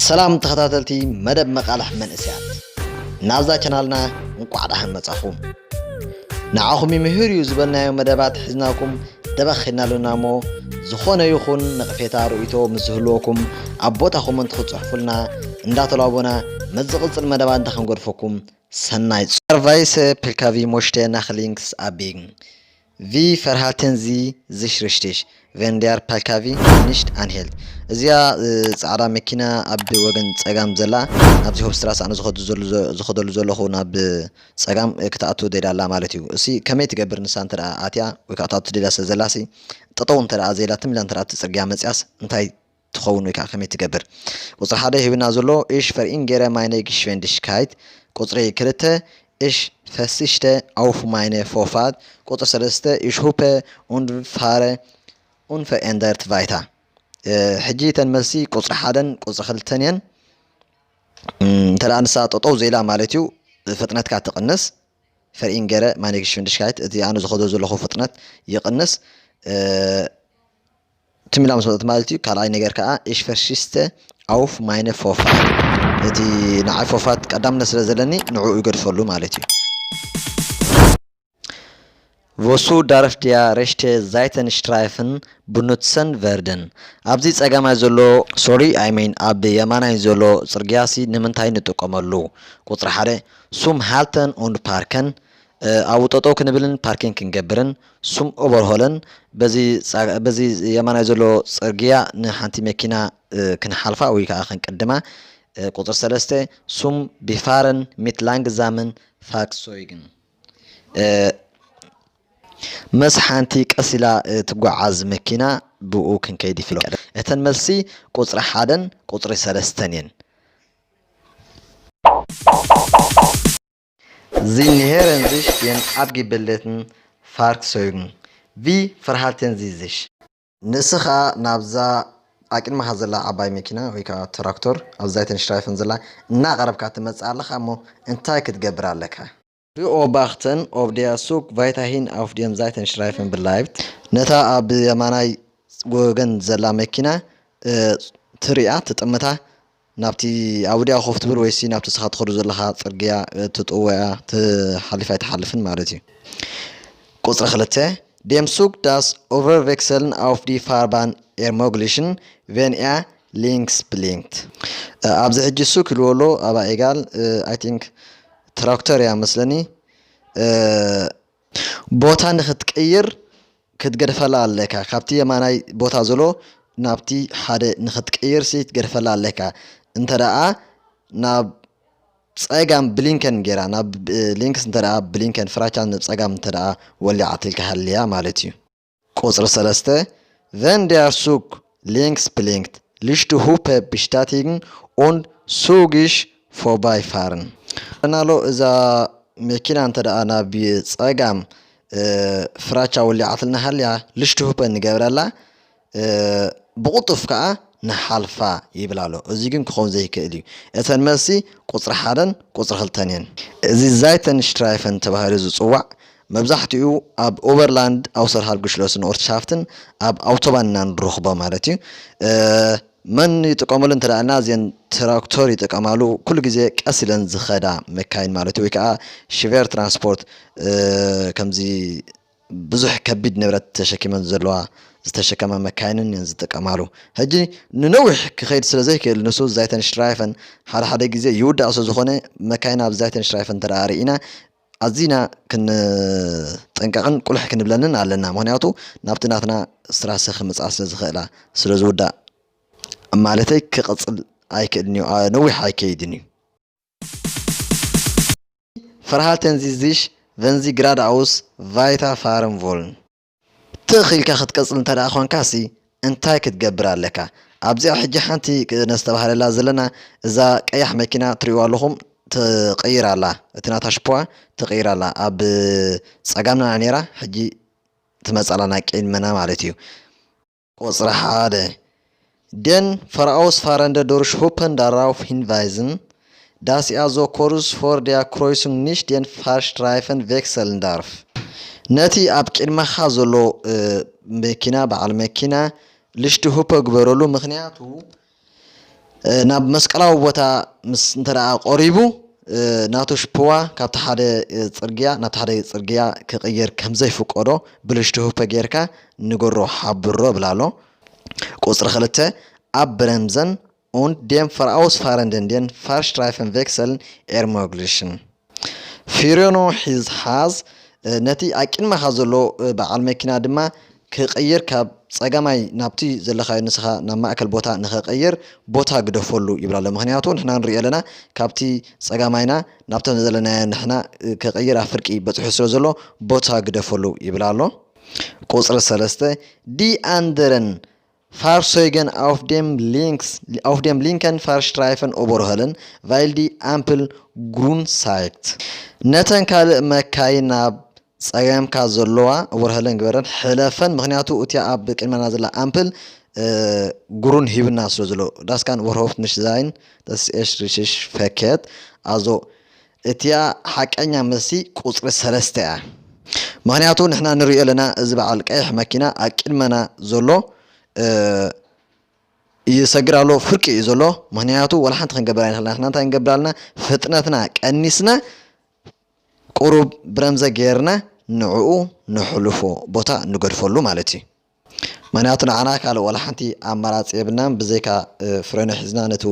ሰላም ተኸታተልቲ መደብ መቃልሕ መንእሰያት፣ ናብዛ ቻናልና እንቋዕ ደሓን መጻኹም። ንዓኹም ይምህር እዩ ዝበልናዮ መደባት ሒዝናኩም ደበኽ ኢልና ኣሎና እሞ፣ ዝኾነ ይኹን ነቕፌታ ርእይቶ ምስ ዝህልወኩም ኣብ ቦታ ኮመንት ክትጽሕፉልና እንዳተላቦና፣ ምስ ዝቕጽል መደባት እንዳ ክንገድፈኩም ሰናይ ጽ-፣ Verweise Pkw möchte nach links abbiegen. Wie verhalten Sie sich richtig, wenn der Pkw nicht anhält? እዚኣ፣ እ፣ ጻዕዳ መኪና ኣብ ወገን ጸጋም ዘላ፣ ናብዚ ሆፍስትራሰ ኣነ ዝኸዱ ዘሉ-፣ ዝኸደሉ ዘለኹ ናብ ጸጋም፣ እ፣ ክትኣቱ ደልያ ኣላ ማለት እዩ። እሲ ከመይ ትገብር ንሳ እንተ ደኣ ኣትያ ወይ ከዓ ክትኣቱ ደልያ ስለ ዘላሲ፣ ጠጠው እንተ ደኣ ዘይላ ትም ኢላ እንተ ደኣ ኣብቲ ጽርግያ መጽያስ እንታይ ትኸውን ወይ ከዓ ከመይ ትገብር? ቁጽሪ ሓደ ሂብና ዘሎ፣ Ich verringere meine Geschwindigkeit። ቁጽሪ ክልተ፣ Ich verzichte auf meine Vorfahrt። ቁጽሪ ሰለስተ፣ Ich hupe und fahre unverändert weiter። እ፣ ሕጂ እተን መልሲ ቁጽሪ ሓደን ቁጽሪ ክልተን እየን። እም፣ እንተ ደኣ ንሳ ጠጠው ዘይላ ማለት እዩ፣ ፍጥነትካ ትቕንስ። Verringere meine Geschwindigkeit፣ እቲ ኣነ ዝኸዶ ዘለኹ ፍጥነት ይቕንስ። እ፣ ትም ኢላ ምስ መጸት ማለት እዩ። ካልኣይ ነገር ከኣ፣ Ich verzichte auf meine Vorfahrt። እቲ ንዓይ ፎፋት ቀዳምነት ስለ ዘለኒ ንዕኡ ይገድፈሉ ማለት እዩ። Wozu darf der rechte Seitenstreifen benutzt werden? ኣብዚ ጸጋማይ ዘሎ፣ sorry, I mean ኣብ የማናይ ዘሎ ጽርግያሲ ንምንታይ ንጥቀመሉ? ቁጽሪ ሓደ፣ zum Halten und Parken፣ እ፣ ኣብኡ ጠጠው ክንብልን ፓርኪንግ ክንገብርን፣ zum Überholen፣ በዚ ጻ-፣ በዚ የማናይ ዘሎ ጽርግያ ንሓንቲ መኪና፣ እ፣ ክንሓልፋ ወይ ከኣ ክንቅድማ፣ እ፣ ቁጽሪ ሰለስተ፣ zum Befahren mit langsamen Fahrzeugen፣ እ፣ ምስ ሓንቲ ቀስ ኢላ፣ እ፣ ትጓዓዝ መኪና ብኡ ክንከይድ ይፍቀድ። እተን መልሲ ቁጽሪ ሓደን ቁጽሪ ሰለስተን እየን። Sie nähern sich den abgebildeten Fahrzeugen. Wie verhalten Sie sich? ንስኻ ናብዛ ኣቅድመኻ ዘላ ዓባይ መኪና ወይ ከዓ ትራክቶር፣ ኣብ Seitenstreifen ዘላ እናቐረብካ ትመጽእ ኣለኻ እሞ እንታይ ክትገብር ኣለካ? Beobachten, ob der Zug weiterhin auf dem Seitenstreifen bleibt. ነታ ኣብ የማናይ ወገን ዘላ መኪና፣ እ፣ ትሪኣ፣ ትጥምታ፣ ናብቲ ኣብ ወዲያ ኮፍ ትብል ወይሲ ናብቲ ንስኻ ትኸዶ ዘለኻ ጽርግያ፣ እ፣ ትጥውያ፣ ትሓልፍ ኣይትሓልፍን ማለት እዩ። ቁጽሪ ክልተ፣ Dem Zug das Überwechseln auf die Fahrbahn ermöglichen, wenn er links blinkt። እ፣ ኣብዚ ሕጂ ሱክ ኢልዎ ኣሎ፣ ኣባ ኤጋል፣ እ፣ I think ትራክተር እያ መስለኒ። እ፣ ቦታ ንኽትቅይር ክትገድፈላ ኣለካ። ካብቲ የማናይ ቦታ ዘሎ ናብቲ ሓደ ንኽትቅይር ሲ ትገድፈላ ኣለካ። እንተ ደኣ ናብ ጸጋም ብሊንከን ጌራ፣ ናብ፣ እ፣ ሊንክስ እንተ ደኣ ብሊንከን ፍራቻ ናብ ጸጋም እንተ ደኣ ወሊዓትልካ ሃልያ ማለት እዩ። ቁጽሪ ሰለስተ፣ Wenn der Zug links blinkt, Lichthupe bestätigen und zügig vorbeifahren። እናሎ እዛ መኪና እንተ ደኣ ናብ ጸጋም፣ እ፣ ፍራቻ ወሊዓትልና ሃልያ፣ Lichthupe ንገብረላ፣ እ፣ ብቕልጡፍ ከኣ ንሓልፋ ይብል ኣሎ። እዚ ግን ክኸውን ዘይክእል እዩ። እተን መልሲ ቁጽሪ ሓደን ቁጽሪ ክልተን እየን። እዚ Seitenstreifen ተባሂሉ ዝጽዋዕ መብዛሕትኡ ኣብ ኦበርላንድ፣ ኣውሰርሃልብ ግሽሎስን ኦርትሻፍትን ኣብ ኣውቶባን ኢና ንረኽቦ ማለት እዩ። እ፣ መን ይጥቀመሉ እንተ ደኣ ኢልና፣ እዘን ትራክቶር ይጥቀማሉ። ኩሉ ግዜ ቀስ ኢለን ዝኸዳ መካይን ማለት እዩ፣ ወይ ከኣ ሽቬር ትራንስፖርት፣ እ፣ ከምዚ ብዙሕ ከቢድ ንብረት ተሸኪመን ዘለዋ፣ ዝተሸከማ መካይንን እየን ዝጥቀማሉ። ሕጂ ንነዊሕ ክኸይድ ስለ ዘይክእል ንሱ ዛይተንሽትራይፈን ሓደ ሓደ ግዜ ይውዳእ ስለ ዝኾነ፣ መካይን ኣብ ዛይተንሽትራይፈን እንተ ደኣ ርኢና ኣዚና ክንጥንቀቕን ቁልሕ ክንብለንን ኣለና። ምኽንያቱ ናብቲ ናትና ስትራሰ ክምጽኣ ስለ ዝኽእላ፣ ስለ ዝውዳእ ማለተይ ክቕጽል ኣይክእልን እዩ፣ ኣ-፣ ነዊሕ ኣይከይድን እዩ። Verhalten Sie sich, wenn Sie geradeaus weiterfahren wollen? ትኽ ኢልካ ክትቀጽል እንተ ደኣ ኾንካሲ እንታይ ክትገብር ኣለካ? ኣብዚኣ ሕጂ ሓንቲ ነስተባህለላ ዘለና፣ እዛ ቀያሕ መኪና ትርእይዋ ኣለኹም፣ ትቕይር ኣላ። እቲ ናታ ሽፖዋ ትቕይር ኣላ። ኣብ ጸጋምና ነይራ፣ ሕጂ ትመጽእ ኣላ ናብ ቅድመና ማለት እዩ። ቁጽሪ ሓደ፣ Den vorausfahrenden Durchhupen darauf hinweisen, dass er so kurz vor der Kreuzung nicht den Fahrstreifen wechseln darf። ነቲ ኣብ ቅድመኻ ዘሎ፣ እ፣ መኪና፣ በዓል መኪና፣ ልሽቲ ሁፐ ግበረሉ፣ ምኽንያቱ ናብ መስቀላዊ ቦታ ምስ እንተ ደኣ ቀሪቡ፣ ናቱ ሽፕዋ ካብቲ ሓደ ጽርግያ ናብቲ ሓደ ጽርግያ ክቕይር ከም ዘይፍቀዶ ብልሽትሁፐ ጌርካ ንገሮ፣ ሓብሮ ብላ ኣሎ። ቁጽሪ ክልተ፣ ኣብ ብረምዘን und dem vorausfahrenden den Fahrstreifen wechseln ermöglichen። ፊሮኖ ሒዝ ሓዝ፣ ነቲ ኣብ ቅድመኻ ዘሎ በዓል መኪና ድማ ክቕይር፣ ካብ ጸጋማይ ናብቲ ዘለኻዮ ንስኻ ናብ ማእከል ቦታ ንኸቐይር ቦታ ግደፈሉ ይብላ ኣሎ። ምኽንያቱ ንሕና ንሪኦ ኣለና፣ ካብቲ ጸጋማይና ናብተን ዘለናዮ ንሕና ክቕይር ኣብ ፍርቂ በጺሑ ስለ ዘሎ ቦታ ግደፈሉ ይብላ ኣሎ። ቁጽሪ ሰለስተ፣ die anderen Fahrzeugen auf dem links, auf dem linken Fahrstreifen überholen, weil die Ampel grün zeigt። ነተን ካልእ መካይን ናብ ጸጋምካ ዘለዋ እወርሀለን ግበረን፣ ሕለፈን፣ ምኽንያቱ እቲኣ ኣብ ቅድመና ዘላ ኣምፕል ግሩን ሂብና ስለ ዘሎ። Das kann überhaupt nicht sein, das ist echt richtig verkehrt. Also እቲኣ ሓቀኛ መልሲ ቁጽሪ ሰለስተ እያ። ምኽንያቱ ንሕና ንሪኦ ኣለና፣ እዚ በዓል ቀይሕ መኪና ኣብ ቅድመና ዘሎ ይሰግር ኣሎ፣ ፍርቂ እዩ ዘሎ። ምኽንያቱ ወላ ሓንቲ ክንገብር ኣይንኽእልን። ንሕና እንታይ ንገብር ኣለና? ፍጥነትና ቀኒስና ቁሩብ ብረምዘ ጌርና ንዕኡ ነሕልፎ፣ ቦታ ንገድፈሉ ማለት እዩ። ምኽንያቱ ንዓና ካልእ ዋላ ሓንቲ ኣማራጺ የብልናን። ብዘይካ ፍሬኖ ሒዝና ነቲ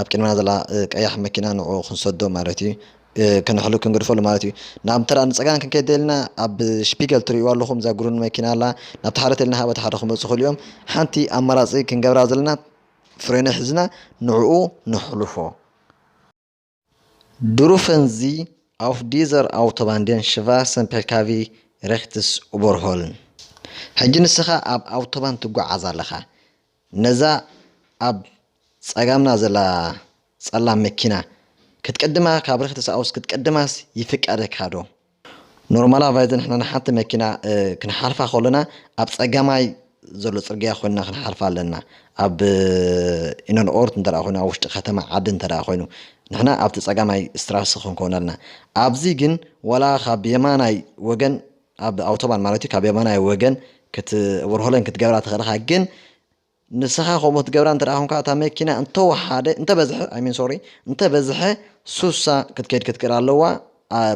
ኣብ ቅድሚና ዘላ ቀያሕ መኪና ንዕኡ ክንሰዶ ማለት እዩ። ከነሕሉ ክንገድፈሉ ማለት እዩ። ናብ ተራ ንጸጋም ክንከይድ ደልና ኣብ ሽፒገል ትርእይዋ ኣለኹም፣ እዛ ግሩን መኪና ኣላ። ናብቲ ሓደ ተልና ሃበቲ ሓደ ክመጹ ክልኦም። ሓንቲ ኣማራጺ ክንገብራ ዘለና ፍሬኖ ሒዝና ንዕኡ ነሕልፎ። Dürfen Sie auf dieser Autobahn den schwarzen P K W rechts überholen? ሕጂ ንስኻ ኣብ ኣውቶባን ትጓዓዝ ኣለኻ። ነዛ ኣብ ጸጋምና ዘላ ጸላም መኪና ክትቅድማ፣ ካብ ርኽቲ ሳውስ ክትቅድማስ ይፍቀደካ ዶ? ኖርማላቫይዘ ንሕና ንሓንቲ መኪና ክንሓልፋ ከለና ኣብ ጸጋማይ ዘሎ ጽርግያ ኮይንና ክንሓልፋ ኣለና። ኣብ ኢነን ኦርት እንተ ኮይኑ፣ ኣብ ውሽጢ ከተማ ዓዲ እንተ ኮይኑ፣ ንሕና ኣብቲ ጸጋማይ ስትራስ ክንከውን ኣለና። ኣብዚ ግን ዋላ ካብ የማናይ ወገን፣ ኣብ ኣውቶባን ማለት እዩ፣ ካብ የማናይ ወገን ክትወርሆለን ክትገብራ ትኽእልኻ። ግን ንስኻ ከምኡ ትገብራ እንተ ደኣ ኾንካ፣ እታ መኪና እንተወሓደ፣ እንተበዝሐ፣ I mean sorry፣ እንተበዝሐ ሱሳ ክትከይድ ክትክእል ኣለዋ።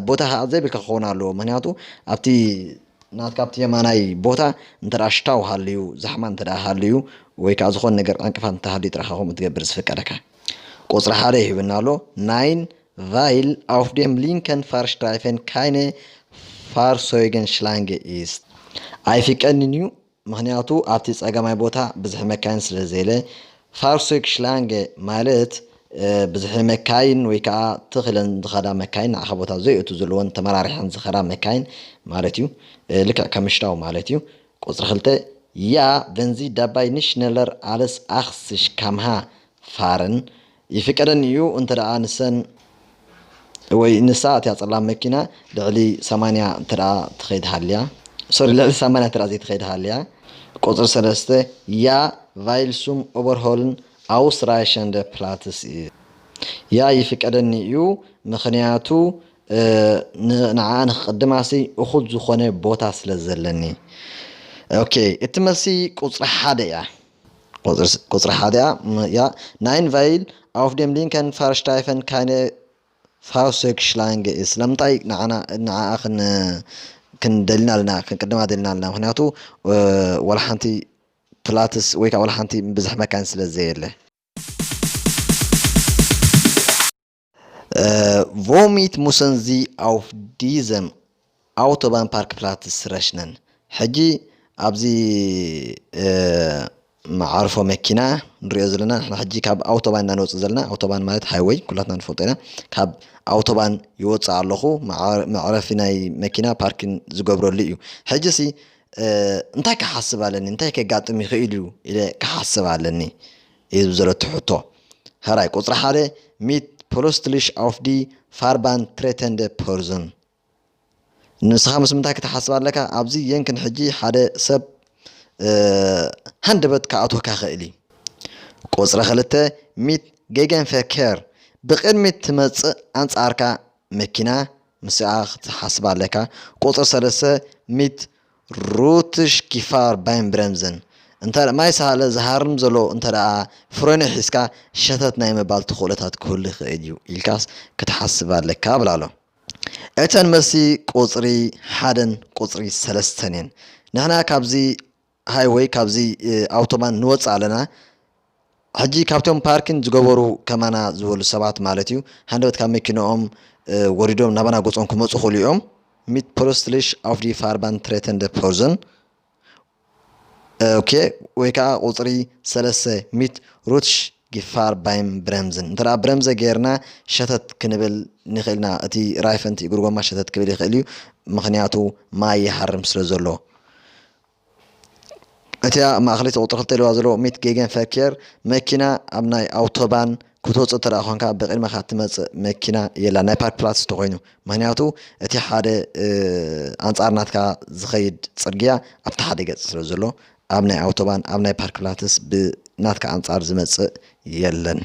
ቦታ ከዓ ዘይብልካ ክኸውን ኣለዎ። ምኽንያቱ ኣብቲ ናትካ ኣብቲ የማናይ ቦታ እንተ ደኣ ሽታው ሃልዩ፣ ዛሕማ እንተ ደኣ ሃልዩ፣ ወይ ከዓ ዝኾነ ነገር ዕንቅፋት እንተሃልዩ ጥራሕ ከምኡ ትገብር ዝፍቀደካ። ቁጽሪ ሓደ ይህብና ኣሎ። Nein, weil auf dem linken Fahrstreifen keine Fahrzeugschlange ist። ኣይፍቀድን እዩ፣ ምኽንያቱ ኣብቲ ጸጋማይ ቦታ ብዝሒ መካይን ስለ ዘየለ። Fahrzeugschlange ማለት ብዝሒ መካይን ወይ ከዓ ትኽ ኢለን ዝኸዳ መካይን፣ ንዓኻ ቦታ ዘየእቱ ዘለወን ተመራሪሐን ዝኸዳ መካይን ማለት እዩ። ልክዕ ከም ምሽታው ማለት እዩ። ቁጽሪ ክልተ፣ Ja, wenn Sie dabei nicht schneller als achtzig K M H fahren, ይፍቀደን እዩ እንተ ደኣ ንሰን ወይ ንሳ እቲያ ጸላም መኪና ልዕሊ ሰማንያ እንተ ደኣ ትኸይድ ሃልያ፣ ሶሪ፣ ልዕሊ ሰማንያ እንተ ደኣ ዘይትኸይድ ሃልያ። ቁጽሪ ሰለስተ፣ Ja, weil zum Überholen ausreichend Platz ist. ያ ይፍቀደኒ እዩ፣ ምኽንያቱ ንዓኣ ንክቕድማሲ እኹል ዝኾነ ቦታ ስለ ዘለኒ። ኦኬ፣ እቲ መልሲ ቁጽሪ ሓደ እያ። ቁጽሪ ሓደ እያ። Ja, nein, weil auf dem linken Fahrstreifen keine Fahrzeugschlange ist። ስለምንታይ ንዓኣ ክንደልና ኣለና፣ ክንቅድማ ደልና ኣለና? ምኽንያቱ ወላ ሓንቲ ፕላትስ ወይ ከዓ ወላ ሓንቲ ብዝሕ መካይን ስለ ዘየለ። Womit müssen Sie auf diesem Autobahnparkplatz rechnen? ሕጂ ኣብዚ መዓርፎ መኪና ንሪኦ ዘለና፣ ንሕና ሕጂ ካብ ኣውቶባን ኢና ንወፅእ ዘለና። ኣውቶባን ማለት ሃይወይ ኩላትና ንፈልጦ ኢና። ካብ ኣውቶባን ይወፅእ ኣለኹ፣ መዕረፊ ናይ መኪና ፓርኪን ዝገብረሉ እዩ። ሕጂ ሲ እንታይ ክሓስብ ኣለኒ፣ እንታይ ከጋጥም ይኽእል እዩ ኢለ ክሓስብ ኣለኒ እዩ ዘሎ እቲ ሕቶ። ሕራይ ቁፅሪ ሓደ፣ Mit plötzlich auf die Fahrbahn tretende Person። ንስኻ ምስ ምንታይ ክትሓስብ ኣለካ? ኣብዚ የንክን ሕጂ ሓደ ሰብ ሃንደበት ክኣትወካ ይኽእል እዩ። ቁፅሪ ክልተ፣ Mit Gegenverkehr፣ ብቕድሚት ትመፅእ ኣንፃርካ መኪና ምስኣ ክትሓስብ ኣለካ። ቁፅሪ ሰለስተ፣ Mit Rutschgefahr beim Bremsen፣ እንተ ማይ ሳለ ዝሃርም ዘሎ እንተ ደኣ ፍሬኑ ሒዝካ ሸተት ናይ ምባል ተኽእሎታት ክህሉ ይኽእል እዩ ኢልካስ ክትሓስብ ኣለካ ብላሎ። እተን መልሲ ቁፅሪ ሓደን ቁፅሪ ሰለስተን እየን። ንሕና ካብዚ ሃይወይ ካብዚ ኣውቶባን ንወፅእ ኣለና። ሕጂ ካብቶም ፓርኪን ዝገበሩ ከማና ዝበሉ ሰባት ማለት እዩ። ሃንደበት ካብ መኪንኦም ወሪዶም ናባና ገጾም ክመፁ ክእሉ እዮም። Mit plötzlich auf die Fahrbahn tretende Person። ኦኬ፣ ወይ ከዓ ቁፅሪ ሰለስተ፣ Mit Rutschgefahr beim Bremsen። እንተ ብረምዘ ገይርና ሸተት ክንብል ንኽእልና፣ እቲ ራይፈንቲ እግሪ ጎማ ሸተት ክብል ይኽእል እዩ፣ ምኽንያቱ ማይ ይሃርም ስለ ዘሎ። እቲኣ ማእኸለይቲ ቁፅሪ ክልተ ኢልዋ ዘለዎ Mit Gegenverkehr፣ መኪና ኣብ ናይ ኣውቶባን ክትወፅእ እንተ ደኣ ኾንካ ብቕድመኻ ትመፅእ መኪና የላ ናይ ፓርክ ፕላትስ ተኾይኑ፣ ምኽንያቱ እቲ ሓደ ኣንፃር ናትካ ዝኸይድ ፅርግያ ኣብቲ ሓደ ገፅ ስለ ዘሎ ኣብ ናይ ኣውቶባን ኣብ ናይ ፓርክ ፕላትስ ብናትካ ኣንፃር ዝመፅእ የለን።